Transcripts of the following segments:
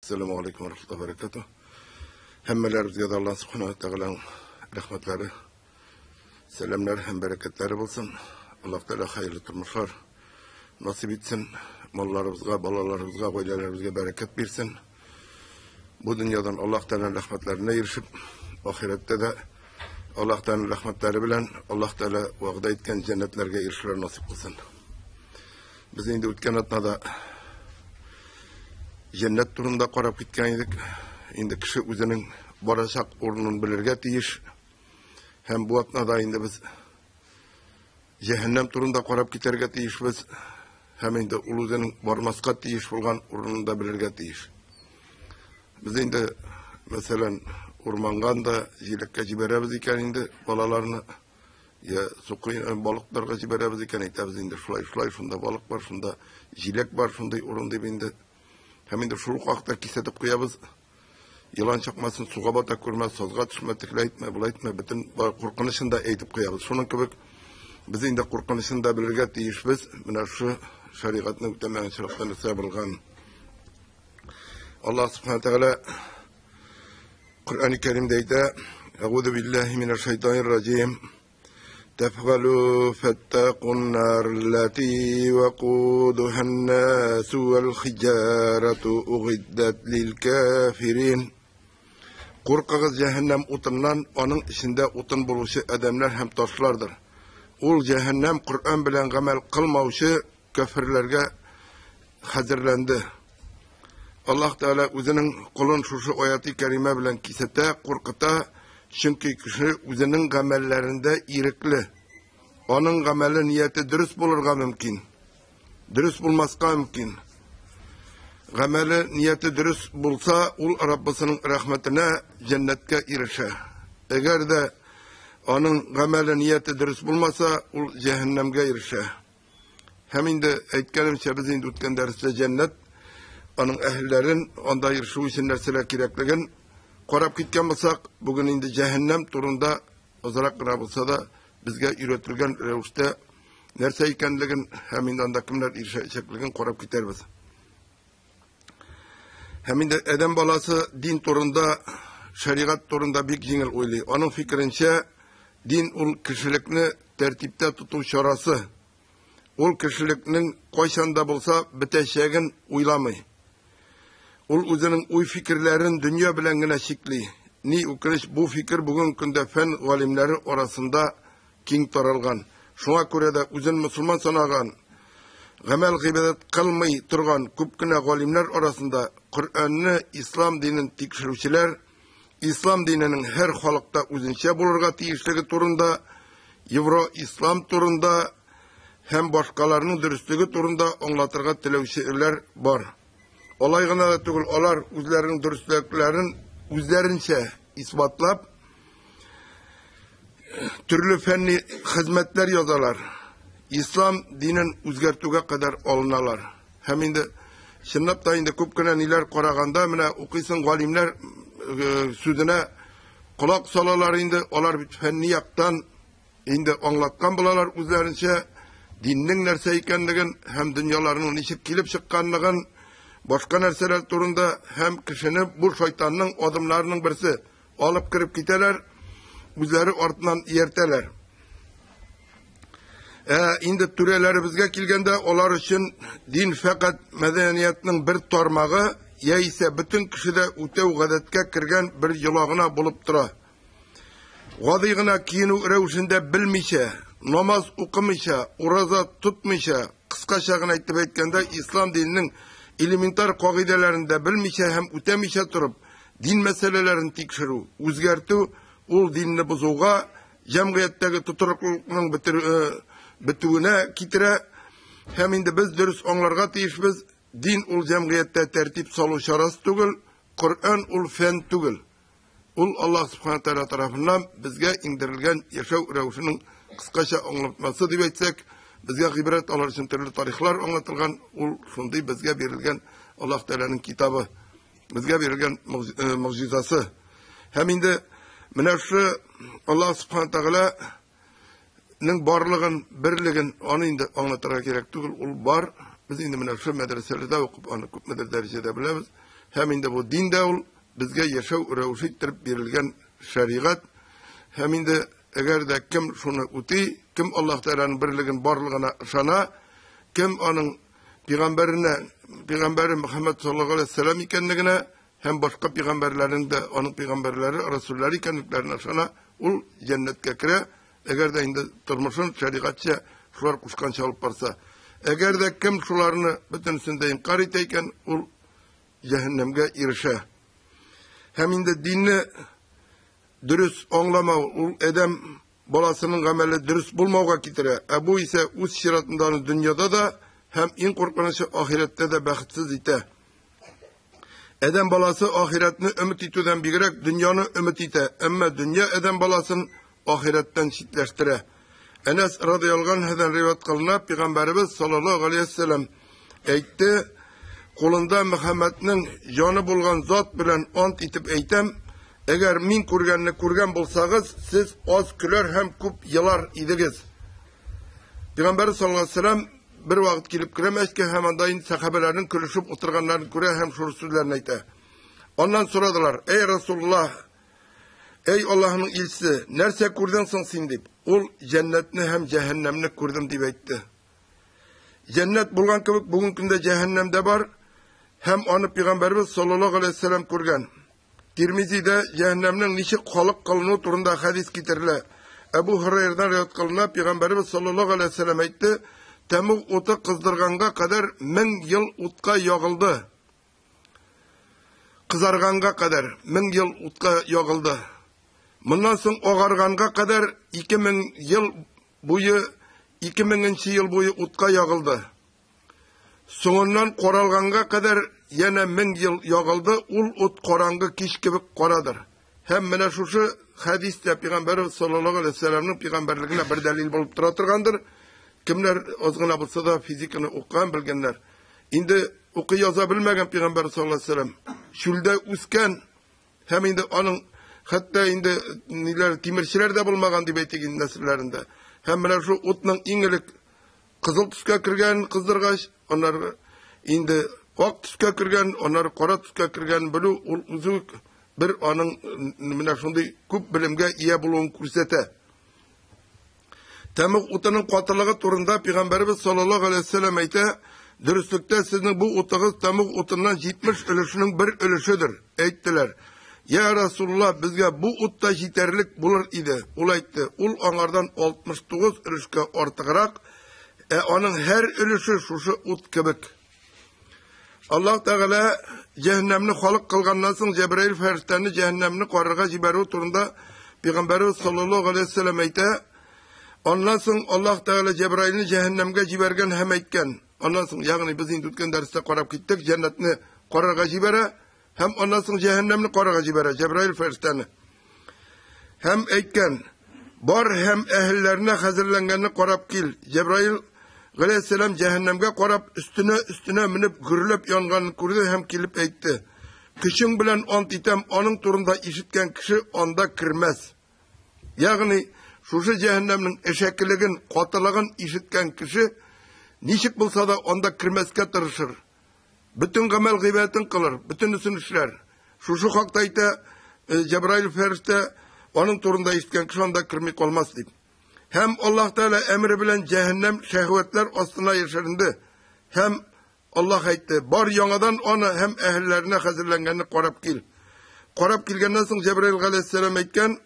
Ассаламу алейкум ва рахматуллахи ва баракатуh. Һәммәләребезгә дә Аллаһ субхана ва тәгаләнең рәхмәтләре, сәламнәр һәм бәрәкәтләре булсын. Аллаһ Тәгалә хәерле тормышлар насыйп итсен. Малларыбызга, балаларыбызга, гаиләләребезгә бәрәкәт бирсен. Бу дөньядан Аллаһ Тәгаләнең рәхмәтләренә ирешеп, ахирәттә дә Аллаһ Тәгаләнең рәхмәтләре белән Аллаһ Тәгалә вәгъдә иткән җәннәтләргә ирешүләр насыйп кылсын. Без инде үткән атнада җәннәт турында карап киткән идек. Инде кеше үзенең барачак урынын белергә тиеш. Һәм бу атнада инде без җәһәннәм турында карап китәргә тиешбез. Һәм инде ул үзенең бармаска тиеш булган урынын да белергә тиеш. Без инде, мәсәлән, урманга да җиләккә җибәрәбез икән инде балаларны. Я сукый балыкларга җибәрәбез икән, әйтәбез инде шулай, шулай, шунда балык бар, шунда җиләк бар, шундый урын дип инде. Һәм инде шул ук вакытта кисәтеп куябыз. Елан чакмасын, суга бата күрмә, сазга төшмә, тегеләй итмә, болай итмә, бөтен куркынычын да әйтеп куябыз. Шуның кебек без инде куркынычын да белергә тиешбез. Менә шушы шәригатьне үтәмәгән очракта нәрсә булган. Аллаһ субхана тәгалә Коръән Кәримдә әйтә: "Әгуду биллаһи минәш шайтанир раҗим. Тәфгалу фәттакун нар ллати вакудухан насу вал хиҗарату угиддат лил кафирин." Куркыгыз җәһәннәм утыннан, аның эчендә утын булучы адәмнәр һәм ташлардыр. Ул җәһәннәм Коръән белән гамәл кылмаучы кәферләргә хәзерләнде. Аллаһ Тәгалә үзенең колын шушы аяти кәримә белән кисәтә, куркыта, чөнки кеше үзенең гамәлләрендә ирекле. Аның гамәле нияте дөрес булырга мөмкин, дөрес булмаска мөмкин. Гамәле нияте дөрес булса, ул Раббысының рәхмәтенә, җәннәткә ирешә. Әгәр дә аның гамәле нияте дөрес булмаса, ул җәһәннәмгә ирешә. Һәм инде әйткәнемчә, без инде үткән дәрестә җәннәт, аның әһелләрен, анда ирешү өчен нәрсәләр кирәклеген карап киткән булсак, бүген инде җәһәннәм турында азрак кына булса да безгә өйрәтелгән рәвештә нәрсә икәнлеген һәм инде анда кемнәр ирешәчәклеген карап китәрбез. Һәм инде адәм баласы дин турында, шәригать турында бик җиңел уйлый. Аның фикеренчә, дин ул кешелекне тәртиптә тоту чарасы. Ул кешелекнең кайчан да булса бетәчәген уйламый. Ул үзенең уй-фикерләрен дөнья белән генә чикли. Ни үкенеч, бу фикер бүгенге көндә фән галимнәре арасында киң таралган. Шуңа күрә дә үзен мөселман санаган, гамәл-гыйбадәт кылмый торган күп кенә галимнәр арасында Коръәнне, ислам динен тикшерүчеләр, ислам диненең һәр халыкта үзенчә булырга тиешлеге турында, евро-ислам турында һәм башкаларның дөреслеге турында аңлатырга теләүчеләр бар. Алай гына да түгел, алар үзләренең дөреслекләрен үзләренчә исбатлап, төрле фәнни хезмәтләр язалар. Ислам динен үзгәртүгә кадәр алыналар. Һәм инде чынлап та инде күп кенә ниләр караганда, менә укыйсың галимнәр э, сүзенә колак салалар инде, алар бит фәнни яктан инде аңлаткан булалар үзләренчә диннең нәрсә икәнлеген һәм дөньяларның ничек килеп чыкканлыгын, башка нәрсәләр турында һәм кешене бу шайтанның адымнарының берсе алып кереп китәләр, үзләре артыннан ияртәләр. Ә инде түрәләребезгә килгәндә, алар өчен дин фәкать мәдәниятнең бер тармагы, яисә бөтен кешедә үтәү гадәткә кергән бер йола гына булып тора. Гади гына киенү рәвешендә белмичә, намаз укымыйча, ураза тотмыйча, кыскача гына итеп әйткәндә, ислам диненең элементар кагыйдәләрен дә белмичә һәм үтәмичә торып, дин мәсьәләләрен тикшерү, үзгәртү ул динне бозуга, җәмгыятьтәге тотрыклылыкның бетүенә китерә. Һәм инде без дөрес аңларга тиешбез, дин ул җәмгыятьтә тәртип салу чарасы түгел, Коръән ул фән түгел. Ул Аллаһ Субхана Тәгалә тарафыннан безгә иңдерелгән яшәү рәвешенең кыскача аңлатмасы дип әйтсәк, безгә гыйбрәт алыр өчен төрле тарихлар аңлатылган, ул шундый безгә бирелгән Аллаһ Тәгаләнең китабы, безгә бирелгән могҗизасы. Һәм инде менә шушы Аллаһ Субхана Тәгалә нең барлыгын, берлеген аны инде аңлатырга кирәк түгел, ул бар. Без инде менә шул мәдрәсәләрдә укып, аны күпмедер дәрәҗәдә беләбез. Һәм инде бу дин дә ул безгә яшәү рәвеше иттереп бирелгән шәригать. Һәм инде әгәр дә кем шуны үти, кем Аллаһ Тәгаләнең берлеген барлыгына ышана, кем аның пәйгамбәренә, пәйгамбәре Мөхәммәд саллаллаһу алейһи вәсәлләм икәнлегенә һәм башка пәйгамбәрләрнең дә аның пәйгамбәрләре, расуллары икәнлекләренә ышана, ул җәннәткә керә, әгәр дә инде тормышын шәригатьчә шулар кушканча алып барса. Әгәр дә кем шуларны бөтенесен дә инкар итә икән, ул җәһәннәмгә ирешә. Һәм инде динне дөрес аңламау ул адәм баласының гамәле дөрес булмауга китерә. Ә бу исә үз чиратында аны дөньяда да һәм иң куркынычы ахирәттә дә бәхетсез итә. Адәм баласы ахирәтне өмет итүдән бигрәк дөньяны өмет итә, әмма дөнья адәм баласын ахирәттән читләштерә. Әнәс радиаллаһу анһудан риваять кылына, пәйгамбәребез саллаллаһу алейһи вәсәлләм әйтте: "Кулында Мөхәммәднең җаны булган зат белән ант итеп әйтәм, әгәр мин күргәнне күргән булсагыз, сез аз көләр һәм күп елар идегез." Пәйгамбәребез саллаллаһу алейһи вәсәлләм бер вакыт килеп керә мәчеткә һәм анда инде сәхабәләрнең көлешеп утырганнарын күрә һәм шул сүзләрне әйтә. Аннан сорадылар: "Эй Расулуллаһ, эй Аллаһның илчесе, нәрсә күрдең соң син?" дип. Ул җәннәтне һәм җәһәннәмне күрдем дип әйтте. Җәннәт булган кебек бүгенге көндә җәһәннәм дә бар һәм аны пәйгамбәребез саллаллаһу алейһи вәсәлләм күргән. Тирмизидә җәһәннәмнең ничек халык кылыну турында хәдис китерелә. Әбу Һурайрадан риваять кылына, пәйгамбәребез саллаллаһу алейһи вәсәлләм әйтте: "Тәмуг уты кыздырганга кадәр 1000 ел утка ягылды." Кызарганга кадәр 1000 ел утка ягылды. Моннан соң агарганга кадәр 2000 ел буе 2000 ел буе утка ягылды. Соңыннан каралганга кадәр янә 1000 ел ягылды, ул ут караңгы кич кебек карадыр. Һәм менә шушы хәдис тә пәйгамбәребез саллаллаһу алейһи вәсәлләмнең пәйгамбәрлегенә бер дәлил булып тора торгандыр. Кемнәр аз гына булса да физиканы укыган белгәннәр. Инде укый яза белмәгән пәйгамбәр саллаллаһу алейһи вәсәлләм чүлдә үскән һәм инде аның хәтта инде ниләр тимерчеләр дә булмаган дип әйтик инде нәселләрендә. Һәм менә шул утның иң элек кызыл төскә кергән кыздыргач, аннары инде ак төскә кергән, аннары кара төскә кергән белү ул үзе үк бер аның менә шундый күп белемгә ия булуын күрсәтә. Тәмуг утының катылыгы турында пәйгамбәребез саллаллаһу алейһи вәсәлләм әйтә: "Дөреслектә сезнең бу утыгыз тәмуг утыннан 70 өлешенең бер өлешедер." Әйттеләр: "Я Расулуллаһ, безгә бу ут та җитәрлек булыр иде." Ул әйтте: "Ул аңардан 69 өлешкә артыграк, ә аның һәр өлеше шушы ут кебек." Аллаһ Тәгалә җәһәннәмне халык кылганнан соң Җәбраил фәрештәне җәһәннәмне карарга җибәрү турында Пәйгамбәребез саллаллаһу алейһи вәсәлләм әйтә. Аннан соң Аллаһ Тәгалә Җәбраилне җәһәннәмгә җибәргән һәм әйткән. Аннан соң, ягъни без инде үткән дәрестә карап киттек, җәннәтне карарга җибәрә һәм аннан соң җәһәннәмне карарга җибәрә Җәбраил фәрештәне. Һәм әйткән: "Бар һәм әһелләренә хәзерләнгәнне карап кил." Җәбраил галәйһиссәлам җәһәннәмгә карап, өстенә өстенә менеп гөрләп янганын күрде һәм килеп әйтте: "Көчең белән ант итәм, аның турында ишеткән кеше анда кермәс." Ягъни шушы җәһәннәмнең әшәкелеген, катылыгын ишеткән кеше ничек булса да анда кермәскә тырышыр. Бөтен гамәл гыйбадәтен кылыр, бөтенесен эшләр. Шушы хакта әйтә Җәбраил фәрештә, аның турында ишеткән кеше анда керми калмас дип. Һәм Аллаһ Тәгалә әмере белән җәһәннәм шәһвәтләр астына яшеренде. Һәм Аллаһ әйтте: "Бар яңадан аны һәм әһелләренә хәзерләнгәнне карап кил." Карап килгәннән соң Җәбраил галәйһиссәлам әйткән: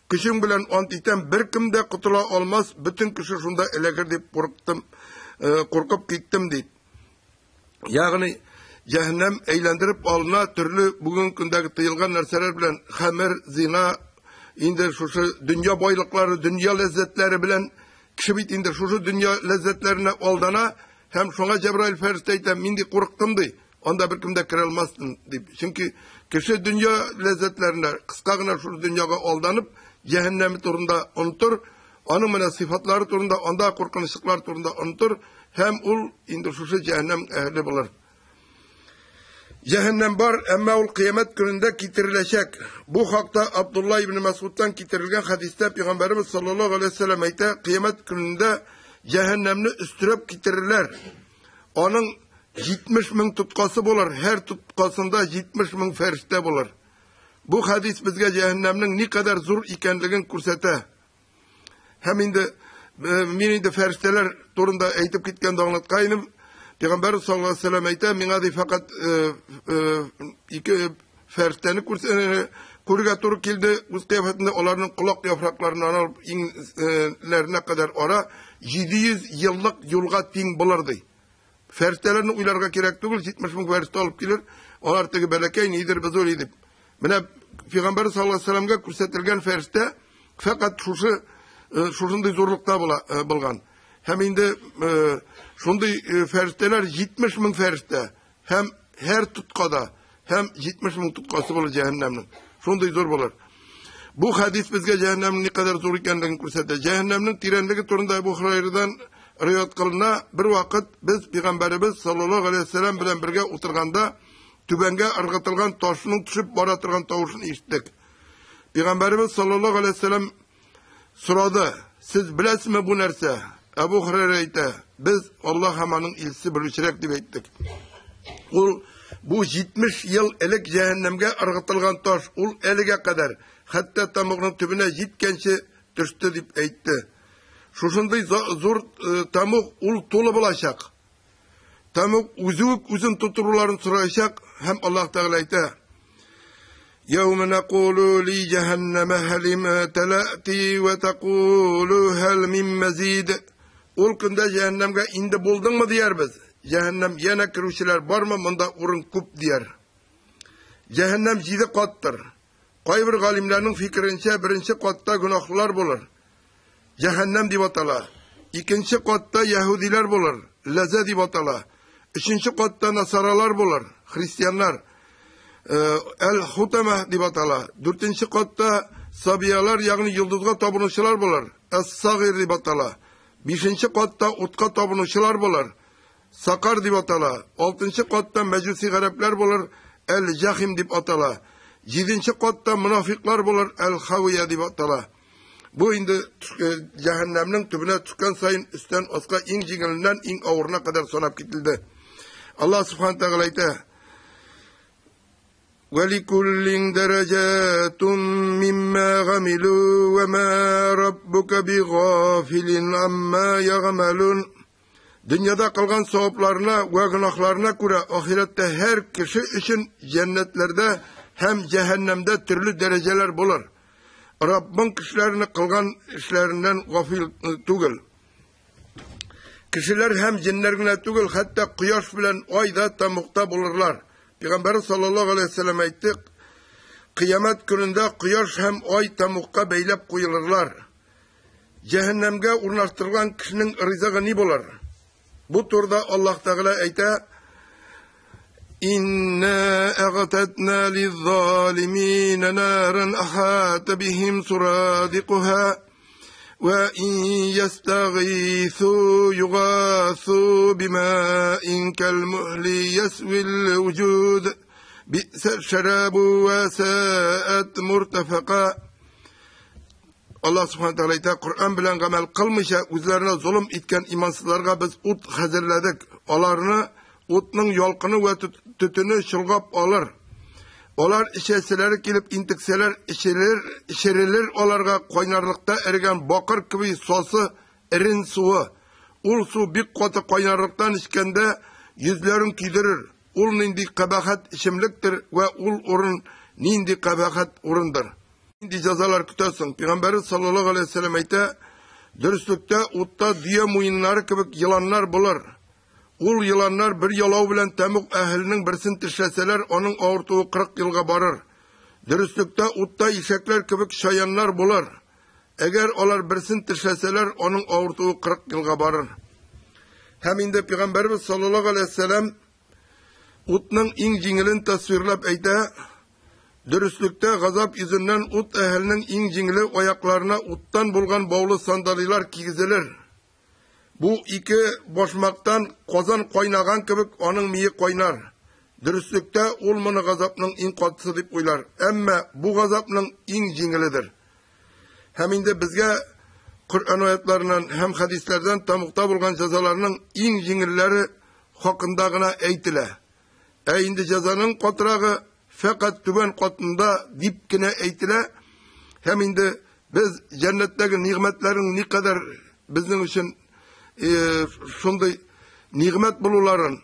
"Көчең белән ант итәм, беркем дә котыла алмас, бөтен кеше шунда эләгер дип курыктым, куркып киттем" дип. Ягъни җәһәннәм әйләндереп алына төрле бүгенге көндәге тыелган нәрсәләр белән хәмер, зина, инде шушы дөнья байлыклары, дөнья ләззәтләре белән кеше бит инде шушы дөнья ләззәтләренә алдана һәм шуңа Җәбраил фәрештә әйтә, мин ди курыктым ди, анда беркем дә керә алмас дип. Чөнки кеше дөнья ләззәтләренә кыска гына шушы дөньяга алданып, җәһәннәме турында онытыр, аның менә сыйфатлары турында, анда куркынычлыклар турында онытыр һәм ул инде шушы җәһәннәм әһеле булыр. Җәһәннәм бар, әмма ул кыямәт көнендә китереләчәк. Бу хакта Абдулла ибн Мәсгудтан китерелгән хәдистә пәйгамбәребез саллаллаһу алейһи вәсәлләм әйтә, кыямәт көнендә җәһәннәмне өстерәп китерерләр. Аның 70 мең тоткасы булыр, һәр тоткасында 70 мең фәрештә булыр. Бу хәдис безгә җәһәннәмнең никадәр зур икәнлеген күрсәтә. Һәм инде мин инде фәрештәләр турында әйтеп киткәндә аңлаткайным. Пәйгамбәр саллаллаһу алейһи ва сәлләм әйтә, миңа ди фәкать ике фәрештәне күрергә туры килде. Үз кыяфәтендә аларның колак яфракларыннан алып иңнәренә кадәр ара 700 еллык юлга тиң булыр ди. Фәрештәләрне уйларга кирәк түгел, 70 мең фәрештә алып килер, алар теге бәләкәй нидер без уйлый дип. Менә Пәйгамбәр саллаллаһу алейһи ва сәлләмгә күрсәтелгән фәрештә фәкать шушы шушындый зурлыкта булган. Һәм инде шундый фәрештәләр 70 мең фәрештә һәм һәр тоткада һәм 70 мең тоткасы булыр җәһәннәмнең. Шундый зур булыр. Бу хәдис безгә җәһәннәмнең никадәр зур икәнлеген күрсәтә. Җәһәннәмнең тирәнлеге турында Әбу Һурайрадан риваять кылына, бер вакыт без Пәйгамбәребез саллаллаһу алейһи ва сәлләм белән бергә утырганда түбәнгә ыргытылган ташның төшеп бара торган тавышын ишеттек. Пәйгамбәребез саллаллаһу алейһи ва сәлләм сорады: "Сез беләсезме бу нәрсә?" Әбу Һурайра әйтә: "Без Аллаһ һәм аның илчесе белүчерәк дип әйттек." Ул бу 70 ел элек җәһәннәмгә ыргытылган таш, ул әлегә кадәр хәтта тамугның төбенә җиткәнче төште дип әйтте. Шушындый зур тамуг ул тулы булачак. Тамуг үзе үк үзен тутыруларын сораячак һәм Аллаһ Тәгалә әйтә: "Яумә нәкулу ли җәһәннәмә һәл имтәләти вә тәкулу һәл мин мазид." Ул көндә җәһәннәмгә инде булдыңмы диярбез. Җәһәннәм янә керүчеләр бармы, монда урын күп дияр. Җәһәннәм 7 каттыр. Кайбер галимнәрнең фикеренчә, беренче катта гөнаһлылар булыр. Җәһәннәм дип атала. Икенче катта яһүдиләр булыр, ләзә дип атала. Өченче катта насаралар булыр, христианнар. Әл-Хутама дип атала. Дүртенче катта сабиялар, ягъни йолдызга табынучылар булыр, Әс-Сагир дип атала. Бишенче катта утка табынучылар булыр, Сакар дип атала. Алтынчы катта мәҗүси гарәпләр булыр, Әл-Җахим дип атала. Җиденче катта мунафиклар булыр, Әл-Хавия дип атала. Бу инде җәһәннәмнең төбенә төшкән саен өстән аска иң җиңеленнән иң авырына кадәр санап кителде. Аллаһ субхана тәгалә әйтә: "Вәликуллин дәрәҗәтун мимма гамилу ва ма раббука бигафилин амма ягъмалун." Дөньяда кылган савапларына вә гөнаһларына күрә ахирәттә һәр кеше өчен җәннәтләрдә һәм җәһәннәмдә төрле дәрәҗәләр булыр. Раббың кешеләрне кылган эшләреннән гафил түгел. Кешеләр һәм җеннәр генә түгел, хәтта кояш белән ай да тәмугта булырлар. Пәйгамбәр саллаллаһу алейһи ва сәлләм әйтте: "Кыямәт көнендә кояш һәм ай тәмугка бәйләп куелырлар." Җәһәннәмгә урнаштырылган кешенең ризыгы ни булыр? Бу турыда Аллаһ Тәгалә әйтә: "Инна агтатна лиззалимина наран ахата бихим сурадикуха ва ин ястагыйсу югасу бимаин калмухли ясвил вуҗуд би'са шарабу ва саат муртафака." Аллаһ субхана тәгалә әйтә, Коръән белән гамәл кылмыйча үзләренә золым иткән имансызларга без ут хәзерләдек. Аларны утның ялкыны вә төтене чолгап алыр. Алар эчәселәре килеп интексәләр, эчерер, эчерелер аларга кайнарлыкта эрегән бакыр кеби сасы эрен суы. Ул су бик каты кайнарлыктан эчкәндә йөзләрен көйдерер. Ул нинди кабахәт эчемлектер вә ул урын нинди кабахәт урындыр. Нинди җәзалар көтәсең? Пәйгамбәрбез саллаллаһу алейһи ва сәлләм әйтә, дөреслектә утта дөя муеннары кебек еланнар булыр. Ул еланнар бер ялау белән тәмуг әһеленең берсен тешләсәләр, аның авыртуы 40 елга барыр. Дөреслектә утта ишәкләр кебек чаяннар булыр. Әгәр алар берсен тешләсәләр, аның авыртуы 40 елга барыр. Һәм инде Пәйгамбәрбез саллаллаһу алейһи ва сәлләм утның иң җиңелен тасвирлап әйтә, Дөреслектә газап йөзеннән ут әһеленең иң җиңеле аякларына уттан булган баулы сандалилар кигезелер. Бу ике башмактан казан кайнаган кебек аның мие кайнар. Дөреслектә ул моны газапның иң катысы дип уйлар. Әмма бу газапның иң җиңеледер. Һәм инде безгә Коръән аятларыннан һәм хәдисләрдән тәмугта булган җәзаларның иң җиңелләре хакында гына әйтелә. Ә инде җәзаның катырагы фәкать түбән катында дип кенә әйтелә. Һәм инде без җәннәттәге нигъмәтләрнең никадәр безнең өчен шундый нигъмәт булуларын,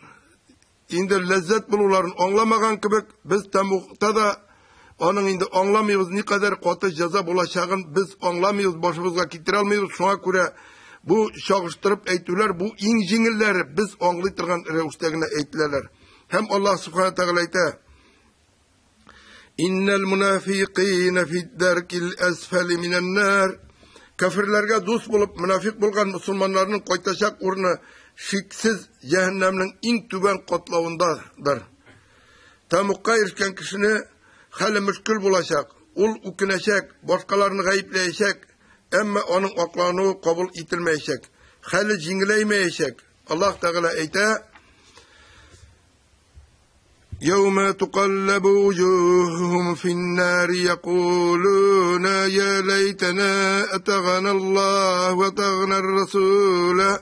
инде ләззәт булуларын аңламаган кебек, без тәмугта да аның инде аңламыйбыз, никадәр каты җәза булачагын без аңламыйбыз, башыбызга китерә алмыйбыз. Шуңа күрә бу чагыштырып әйтүләр, бу иң җиңелләре, без аңлый торган рәвештә генә әйтеләләр. Һәм Аллаһ Субхана Тәгалә әйтә: Иннәл мунафикыйна фид-дәркил әсфәли минән-нар. Кафирләргә дус булып мунафик булган мусульманнарның кайтачак урыны шиксез җәһәннәмнең иң түбән катлавындадыр. Тәмугка ирешкән кешене хәле мөшкел булачак. Ул үкенәчәк, башкаларны гаепләячәк, әмма аның аклануы кабул ителмәячәк. Хәле җиңеләймәячәк. Аллаһ Тәгалә әйтә: يوم تقلب وجوههم في النار يقولون يا ليتنا أتغنى الله وتغنى الرسول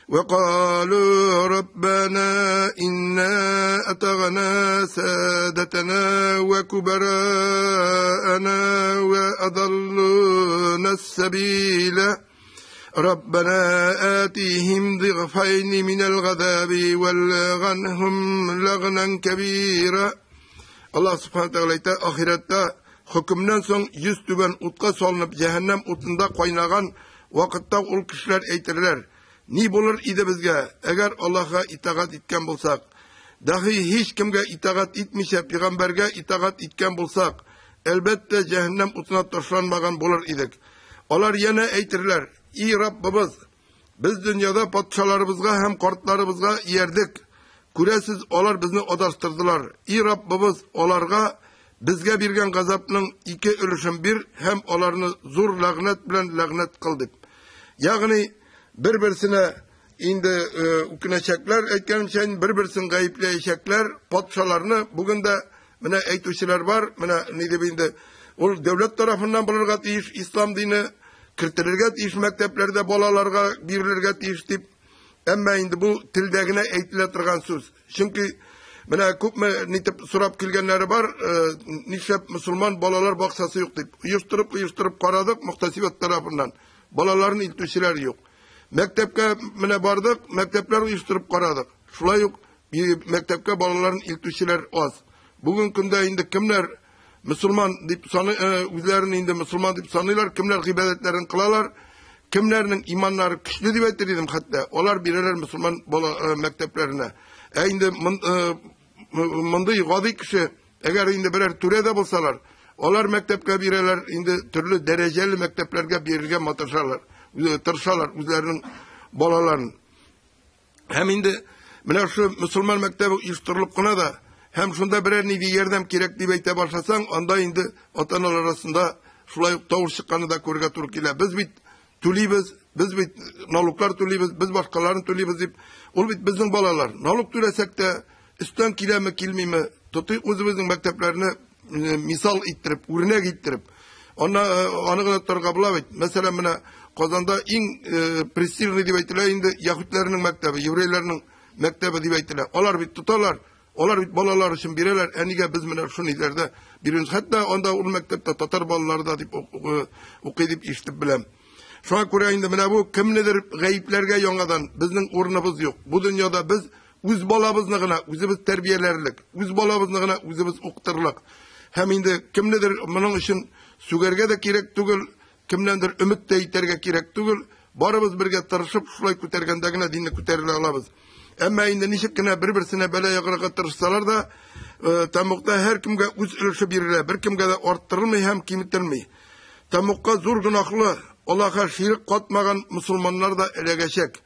وقالوا ربنا إنا أتغنى سادتنا وكبراءنا وأضلونا السبيل ربنا آتيهم ضغفين من الغذاب والغنهم لغنا كبيرا. Allah Subhanahu Teala әйтә, ахирәттә хөкемнән соң йөз түбән утка салынып җәһәннәм утында кайнаган вакытта ул кешеләр әйтерләр: ни булыр иде безгә, әгәр Аллаһка итагать иткән булсак, дахи һич кемгә итагать итмичә пәйгамбәргә итагать иткән булсак, әлбәттә җәһәннәм утына ташланмаган булыр идек. Алар янә әйтерләр: И Раббыбыз, без дөньяда патшаларыбызга һәм картларыбызга иярдек. Күрәсез, алар безне адаштырдылар. И Раббыбыз, аларга безгә биргән газапның ике өлешен бир һәм аларны зур ләгънәт белән ләгънәт кыл дип. Ягъни бер-берсенә инде үкенәчәкләр, әйткәнемчә, бер-берсен гаепләячәкләр, патшаларны бүген дә менә әйтүчеләр бар, менә ни дип инде ул дәүләт тарафыннан булырга тиеш, ислам дине кертелергә тиеш, мәктәпләрдә балаларга бирелергә тиеш дип. Әмма инде бу телдә генә әйтелә торган сүз. Чөнки менә күпме нитеп сорап килгәннәре бар, нишләп мусульман балалар бакчасы юк дип. Оештырып карадык мөхтәсибәт тарафыннан. Балаларны илтүчеләр юк. Мәктәпкә менә бардык, мәктәпләр оештырып карадык. Шулай ук мәктәпкә балаларын илтүчеләр аз. Бүген көндә инде кемнәр мусульман дип саный, үзләрен инде мусульман дип саныйлар, кемнәр гыйбадәтләрен кылалар, кемнәрнең иманнары көчле дип әйтер идем хәтта, алар бирәләр мусульман бала мәктәпләренә. Ә инде мондый гади кеше, әгәр инде берәр түрә дә булсалар, алар мәктәпкә бирәләр, инде төрле дәрәҗәле мәктәпләргә бирергә маташалар, тырышалар үзләренең балаларын. Һәм инде менә шу мусульман мәктәбе оештырылып кына да, һәм шунда берәр нинди ярдәм кирәк дип әйтә башласаң, анда инде ата-аналар арасында шулай ук тавыш чыкканны да күрергә туры килә. Без бит түлибез, без бит налоглар түлибез, без башкаларын түлибез дип. Ул бит безнең балалар. Налог түләсәк тә, өстән киләме, килмиме, тотыйк үзебезнең мәктәпләрне мисал иттереп, үрнәк иттереп. Аны гына тотарга була бит. Мәсәлән, менә Казанда иң престижный дип әйтелә инде яһүдләрнең мәктәбе, еврейләрнең мәктәбе дип әйтелә. Алар бит тоталар, алар бит балалар өчен бирәләр. Ә нигә без менә шуны ниләрдә бирәбез? Хәтта анда ул мәктәптә татар балалары да дип укый дип ишетеп беләм. Шуңа күрә инде менә бу кемнедер гаепләргә яңадан безнең урыныбыз юк. Бу дөньяда без үз балабызны гына үзебез тәрбияләрлек, үз балабызны гына үзебез укытырлык. Һәм инде кемнедер моның өчен сүгәргә дә кирәк түгел, кемнәндер өмет тә итәргә кирәк түгел. Барыбыз бергә тырышып шулай күтәргәндә генә динне күтәрелә алабыз. Әмма инде ничек кенә бер-берсенә бәла ягырга тырышсалар да, тәмугта һәркемгә үз өлеше бирелә, беркемгә дә арттырылмый һәм киметелми. Тәмугка зур гөнаһлы, Аллаһка ширк катмаган мусульманнар да эләгәчәк.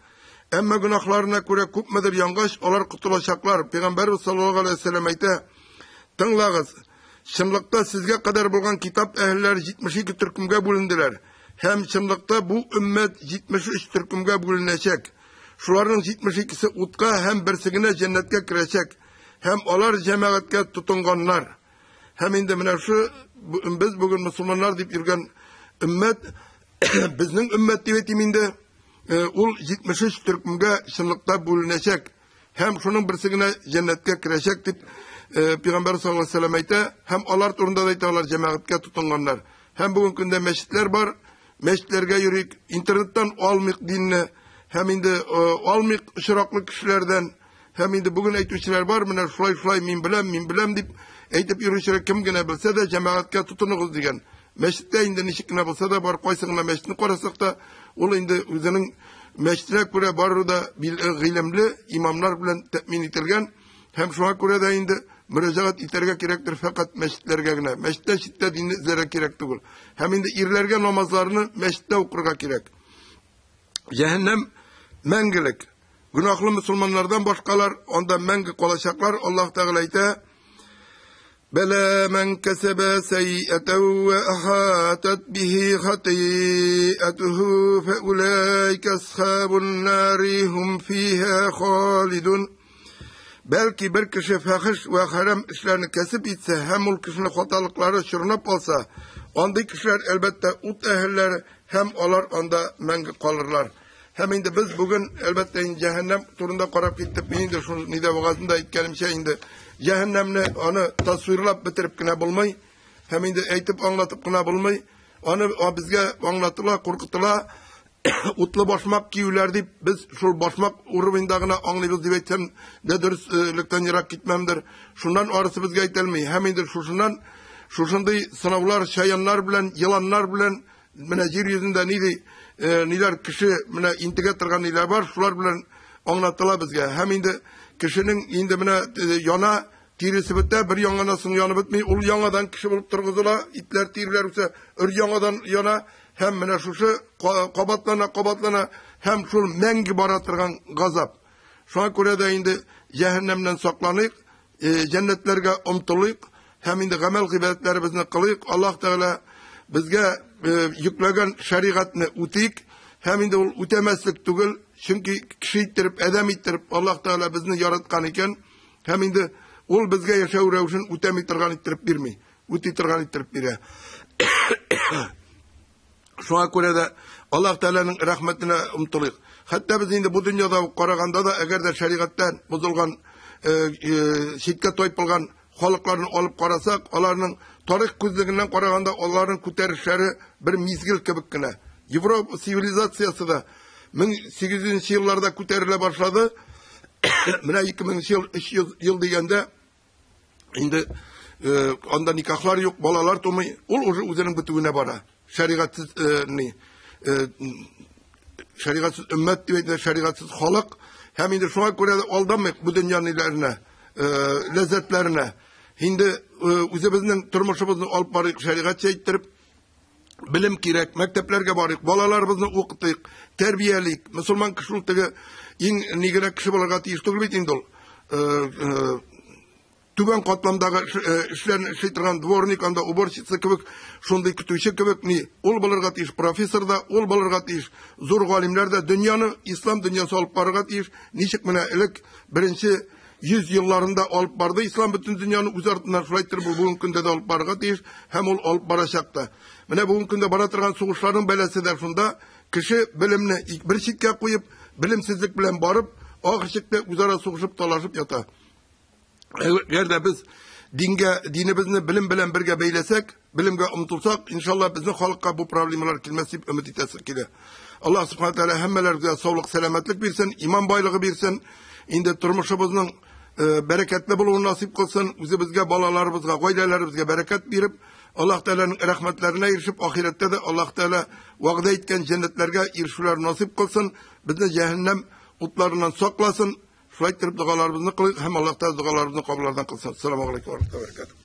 Әмма гөнаһларына күрә күпмедер янгач, алар котылачаклар. Пәйгамбәрбез саллаллаһу алейһи ва сәлләм әйтә: Тыңлагыз, чынлыкта сезгә кадәр булган китап әһелләре 72 төркемгә бүленделәр. Һәм чынлыкта бу өммәт 73 төркемгә бүленәчәк. Шуларның 72-се утка һәм берсе генә җәннәткә керәчәк. Һәм алар җәмәгатькә тотынганнар. Һәм инде менә шу без бүген мусульманнар дип йөргән өммәт, безнең өммәт дип әйтим инде, ул 73 төркемгә чынлыкта бүленәчәк. Һәм шуның берсе генә җәннәткә керәчәк дип Пәйгамбәр саллаллаһу алейһи вәсәлләм әйтә, һәм алар турында да әйтә, алар җәмәгатькә тотынганнар. Һәм бүгенге көндә мәчетләр бар, мәчетләргә йөрик, интернеттан алмыйк динне, һәм инде алмыйк очраклы кешеләрдән, һәм инде бүген әйтүчеләр бар, менә шулай-шулай мин беләм, мин беләм дип әйтеп йөрүчеләр кем генә белсә дә, җәмәгатькә тотыныгыз дигән. Мәчеттә инде ничек кенә булса да бар, кайсы гына мәчетне карасак та, ул инде үзенең мәчетенә күрә бары да гыйлемле имамнар белән тәэмин ителгән. Һәм шуңа күрә дә инде мөрәҗәгать итәргә кирәктер фәкать мәчетләргә генә. Мәчеттән читтә динне эзләргә кирәк түгел. Һәм инде ирләргә намазларны мәчеттә укырга кирәк. Җәһәннәм мәңгелек. Гөнаһлы мөселманнардан башкалар анда мәңге калачаклар. Аллаһ Тәгалә әйтә: Бәлә мән кәсәбә сәйәтәү вә әхатәт бихи хатиәтүһү фәүләйкә асхабун нари һум фиһа халидун. Бәлки бер кеше фәхиш вә хәрам эшләрне кәсеп итсә һәм ул кешене хаталыклары чорнап алса, андый кешеләр, әлбәттә, ут әһелләре һәм алар анда мәңге калырлар. Һәм инде без бүген, әлбәттә, инде җәһәннәм турында карап киттек. Мин инде шул нидә вәгазендә әйткәнемчә, инде җәһәннәмне аны тасвирлап бетереп кенә булмый. Һәм инде әйтеп аңлатып кына булмый. Аны безгә аңлатыла, куркытыла. Утлы башмак киюләр дип, без шул башмак уровеньда гына аңлыйбыз дип әйтсәм дә дөреслектән ерак китмәмдер. Шуннан арысы безгә әйтелми. Һәм инде шушыннан шушындый сынаулар, чаяннар белән, еланнар белән менә җир йөзендә ни ди, ниләр кеше менә интегә торган ниләр бар, шулар белән аңлатыла безгә. Һәм инде кешенең инде менә яна тиресе бетә, бер яңадан соң янып бетми, ул яңадан кеше булып торгызыла, итләр, тиреләр үсә, өр яңадан яна, һәм менә шушы кабатлана, кабатлана, һәм шул мәңге бара торган газап. Шуңа күрә дә инде җәһәннәмнән сакланыйк, җәннәтләргә омтылыйк һәм инде гамәл гыйбадәтләребезне кылыйк. Аллаһ Тәгалә безгә йөкләгән шәригатьне үтик һәм инде ул үтәмәслек түгел, чөнки кеше иттереп, адәм иттереп Аллаһ Тәгалә безне яраткан икән һәм инде ул безгә яшәү рәвешен үтәми торган иттереп бирми, үти торган иттереп бирә. Шуңа күрә дә Аллаһ Тәгаләнең рәхмәтенә омтылыйк. Хәтта без инде бу дөньяда караганда да, әгәр дә шәригатьтән бозылган, читкә тайпылган халыкларны алып карасак, аларның тарих күзлегеннән караганда аларның күтәрешләре бер мизгел кебек кенә. Европа цивилизациясе дә 1800 елларда күтәрелә башлады. Менә 2000 ел, 300 ел дигәндә инде анда никахлар юк, балалар тумый, ул уже үзенең бетүенә бара. Шәригатьсез ни шәригатьсез өммәт дип әйтелә, шәригатьсез халык. Һәм инде шуңа күрә дә алданмыйк бу дөнья ниләренә, ләззәтләренә. Инде үзебезнең тормышыбызны алып барыйк шәригатьчә иттереп, белем кирәк, мәктәпләргә барыйк, балаларыбызны укытыйк, тәрбиялик. Мөселман кеше ул теге иң ни генә кеше булырга тиеш түгел бит инде ул. Түбән катламдагы эшләрне эшли торган дворник, анда уборщица кебек, шундый көтүче кебек ни, ул булырга тиеш профессор да, ул булырга тиеш зур галимнәр дә, дөньяны ислам дөньясы алып барырга тиеш. Ничек менә элек беренче 100 елларында алып барды ислам бөтен дөньяны үз артыннан, шулай иттереп ул бүгенге көндә дә алып барырга тиеш һәм ул алып барачак та. Менә бүгенге көндә бара торган сугышларның бәласе дә шунда, кеше белемне бер читкә куеп, белемсезлек белән барып, ахыр чиктә үзара сугышып, талашып ята. Әгәр дә без дингә, динебезне белем белән бергә бәйләсәк, белемгә омтылсак, иншалла безнең халыкка бу проблемалар килмәс дип өмет итәсе килә. Аллаһ субхана тәгалә һәммәләргә саулык, сәламәтлек бирсен, иман байлыгы бирсен. Инде тормышыбызның бәрәкәтле булуын насыйп кылсын, үзебезгә, балаларыбызга, гаиләләребезгә бәрәкәт биреп, Аллаһ Тәгаләнең рәхмәтләренә ирешеп, ахирәттә дә Аллаһ Тәгалә вәгъдә иткән җәннәтләргә ирешүләр насыйп кылсын, безне җәһәннәм утларыннан сакласын. Шулай иттереп догаларыбызны кылыйк һәм Аллаһ Тәгалә догаларыбызны кабул кылсын. Ассаламу алейкум ва рахматуллахи ва баракатуһ.